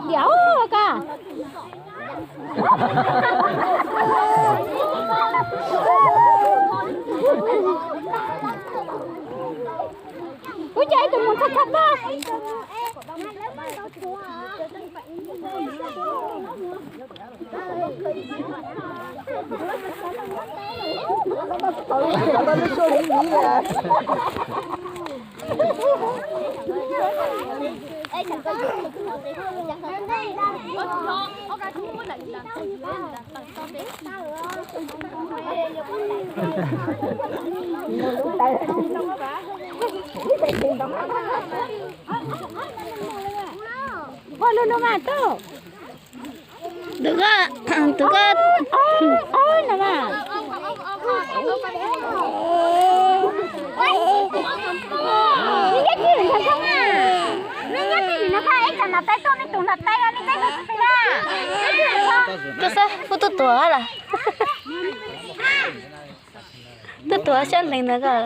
Diam ka. Kuv coj ib tug mus thaj thaj paj. Ua lug lug mas tub. Tus koj, tus koj, ob no mas. Nej nyob twg no koj, nej nyob twg no koj, ib tug nrog peb tuaj, nej tus nrog peb, nej nyob twg no. Tuaj xwb, kuj tuaj tuag lawm. Tuaj tuag sab leeg ntawd koj.